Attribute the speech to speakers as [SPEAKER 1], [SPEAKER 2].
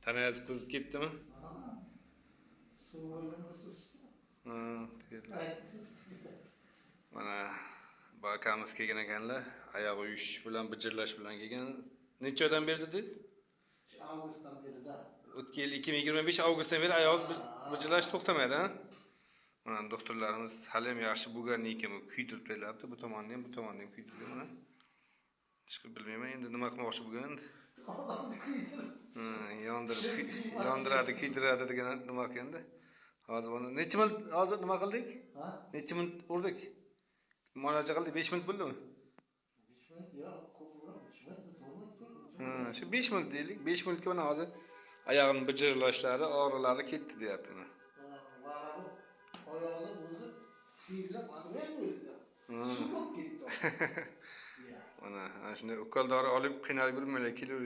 [SPEAKER 1] Tanangiz qizib ketdimi?
[SPEAKER 2] Suv bo'lmasa.
[SPEAKER 1] Ha, mana bu akamiz kelgan ekanlar, oyog'i uyushish bilan, bijirlash bilan kelgan. Necha oydan beri dedingiz?
[SPEAKER 2] Avgustdan beri da.
[SPEAKER 1] O'tgan yil 2025 avgustdan beri oyog'i bijirlash to'xtamaydi, ha? Mana doktorlarimiz hali ham yaxshi bo'lgandan keyin kuydirib tayyorlabdi. Bu tomonni ham, bu tomonni ham kuydirgan mana. Chiqib bilmayman endi nima qilmoqchi bo'lgan endi.
[SPEAKER 2] Odamni kuydirib.
[SPEAKER 1] Yondirib, yondiradi, kuydiradi degan nima qilganda. Hozir buni necha minut hozir nima qildik?
[SPEAKER 2] Ha?
[SPEAKER 1] Necha minut urdik? Muolaja qildik, 5 minut bo'ldimi?
[SPEAKER 2] 5 minut yo'q, ko'proq 3 minut, 4 minut bo'ldi.
[SPEAKER 1] Ha, shu 5 minut deylik. 5 minutga mana hozir oyog'im bijirlashlari, og'riqlari ketdi deyapti mana.
[SPEAKER 2] Mana bu oyog'ini o'zi terlab mana bo'ldi. Suv bo'lib ketdi.
[SPEAKER 1] Mana shunday ukol dori olib qiynalib yurmanglar, kelaver.